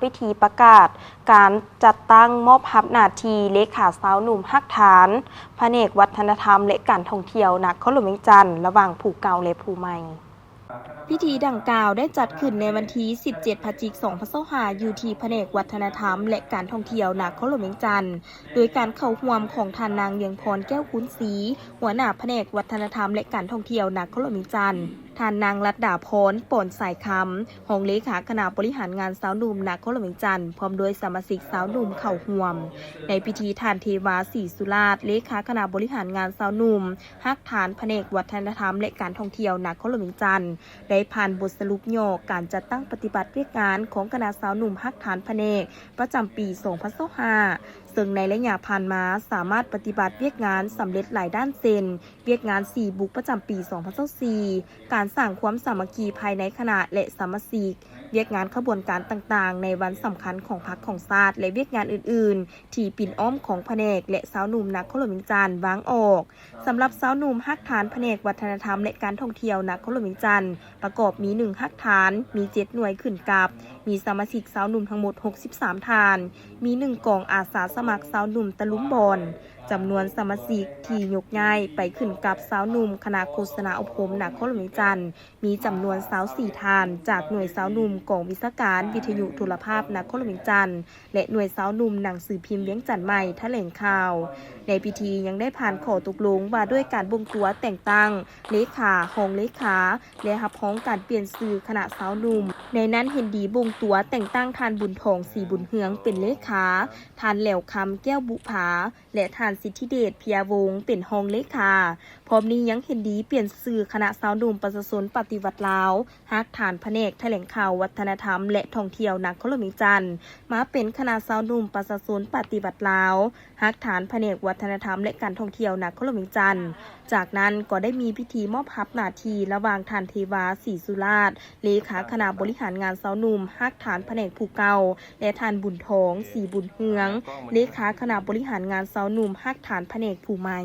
ພິທີປະກາດການຈັດຕັ້ງມອບຮັບໜ້າທີ່ເລຂາຊາວໜຸ່ມຮາກຖານ ພະແນກວັດທະນະທຳ ແລະ ການທ່ອງທ່ຽວນະຄອນຫຼວງວຽງຈັນ ລະຫວ່າງຜູ້ເກົ່າ ແລະ ຜູ້ໃໝ່. ພິທີດັ່ງກ່າວໄດ້ຈັດຂຶ້ນໃນວັນທີສິບເຈັດ ພະຈິກ ສອງພັນຊາວຫ້າ ຢູ່ທີ່ພະແນກວັດທະນະທຳ ແລະ ການທ່ອງທ່ຽວນະຄອນຫຼວງວຽງຈັນ ໂດຍການເຂົ້າຮ່ວມຂອງທ່ານນາງ ວຽງພອນ ແກ້ວຄູນສີ ຫົວໜ້າພະແນກວັດທະນະທຳ ແລະ ການທ່ອງທ່ຽວນະຄອນຫຼວງວຽງຈັນ, ທ່ານນາງ ລັດດາພອນ ປອນສາຍຄຳ ຮອງເລຂາຄະນະບໍລິຫານງານຊາວໜຸ່ມນະຄອນຫຼວງວຽງຈັນ ພ້ອມດ້ວຍສະມາຊິກຊາວໜຸ່ມເຂົ້າຮ່ວມ. ໃນພິທີ ທ່ານ ເທວາ ສີສຸລາດ ເລຂາຄະນະບໍລິຫານງານຊາວໜຸ່ມຮາກຖານ ພະແນກວັດທະນະທຳ ແລະ ການທ່ອງທ່ຽວນະຄອນຫຼວງວຽງຈັນ ໄດ້ຜ່ານບົດສະຫຼຸບຫຍໍ້ການຈັດຕັ້ງປະຕິບັດວຽກງານຂອງຄະນະຊາວໜຸ່ມຮາກຖານພະແນກປະຈຳປີ ສອງພັນຊາວຫ້າ ເຊິ່ງໃນໄລຍະຜ່ານມາສາມາດປະຕິບັດວຽກງານສຳເລັດຫຼາຍດ້ານ ເຊັ່ນ ວຽກງານສີ່ບຸກປະຈຳປີ ສອງພັນຊາວສີ່ ການສ້າງຄວາມສາມັກຄີພາຍໃນຄະນະ ແລະ ສະມາຊິກ, ວຽກງານຂະບວນການຕ່າງໆ ໃນວັນສຳຄັນຂອງພັກຂອງຊາດ ແລະ ວຽກງານອື່ນໆ ທີ່ປິ່ນອ້ອມຂອງພະແນກ ແລະ ຊາວໜຸ່ມນະຄອນຫຼວງວຽງຈັນວາງອອກ. ສຳລັບຊາວໜຸ່ມຮາກຖານພະແນກວັດທະນະທຳ ແລະ ການທ່ອງທ່ຽວນະຄອນຫຼວງວຽງຈັນ ປະກອບມີ ໜຶ່ງ ຮາກຖານ, ມີ ເຈັດ ໜ່ວຍຂຶ້ນກັບ, ມີສະມາຊິກຊາວໜຸ່ມທັງໝົດ ຫົກສິບສາມ ທ່ານ, ມີ ໜຶ່ງ ກອງອາສາສະໝັກຊາວໜຸ່ມຕະລຸມບອນ, ຈຳນວນສະມາຊິກທີ່ຍົກຍ້າຍໄປຂຶ້ນກັບຊາວໜຸ່ມຄະນະໂຄສະນາອົບຮົມນະຄອນຫຼວງວຽງຈັນ ມີຈຳນວນ ຊາວສີ່ ທ່ານ, ຈາກໜ່ວຍຊາວໜຸ່ມກອງວິຊາການວິທະຍຸໂທລະພາບນະຄອນຫຼວງວຽງຈັນ ແລະ ໜ່ວຍຊາວໜຸ່ມໜັງສືພິມວຽງຈັນໃໝ່ຖະແຫຼງຂ່າວ. ໃນພິທີຍັງໄດ້ຜ່ານຂໍ້ຕົກລົງວ່າດ້ວຍການບົ່ງຕົວແຕ່ງຕັ້ງເລຂາ, ຮອງເລຂາ ແລະ ຮັບຮອງການປ່ຽນຊື່ຄະນະຊາວໜຸ່ມ. ໃນນັ້ນເຫັນດີບົ່ງຕົວແຕ່ງຕັ້ງທ່ານ ບຸນທອງ ສີບຸນເຮືອງ ເປັນເລຂາ, ທ່ານ ແຫຼວຄຳ ແກ້ວບຸພາ ແລະ ທ່ານ ສິດທິເດດ ເພຍວົງ ເປັນຮອງເລຂາ. ພ້ອມນີ້ຍັງເຫັນດີປ່ຽນຊື່ຄະນະຊາວໜຸ່ມປະຊາຊົນປະຕິວັດລາວ ຮາກຖານພະແນກຖະແຫຼງຂ່າວ ວັດທະນະທຳ ແລະ ທ່ອງທ່ຽວນະຄອນຫຼວງວຽງຈັນ ມາເປັນຄະນະຊາວໜຸ່ມປະຊາຊົນປະຕິວັດລາວ ຮາກຖານພະແນກວັດທະນະທຳ ແລະ ການທ່ອງທ່ຽວນະຄອນຫຼວງວຽງຈັນ. ຈາກນັ້ນກໍໄດ້ມີພິທີມອບຮັບໜ້າທີ່ລະຫວ່າງທ່ານ ເທວາ ສີສຸລາດ ເລຂາຄະນະບໍລິຫານງານຊາວໜຸ່ມຮາກຖານພະແນກຜູ້ເກົ່າ ແລະ ທ່ານ ບຸນທອງ ສີບຸນເຮືອງ ເລຂາຄະນະບໍລິຫານງານຊາວໜຸ່ມຮາກຖານພະແນກຜູ້ໃໝ່.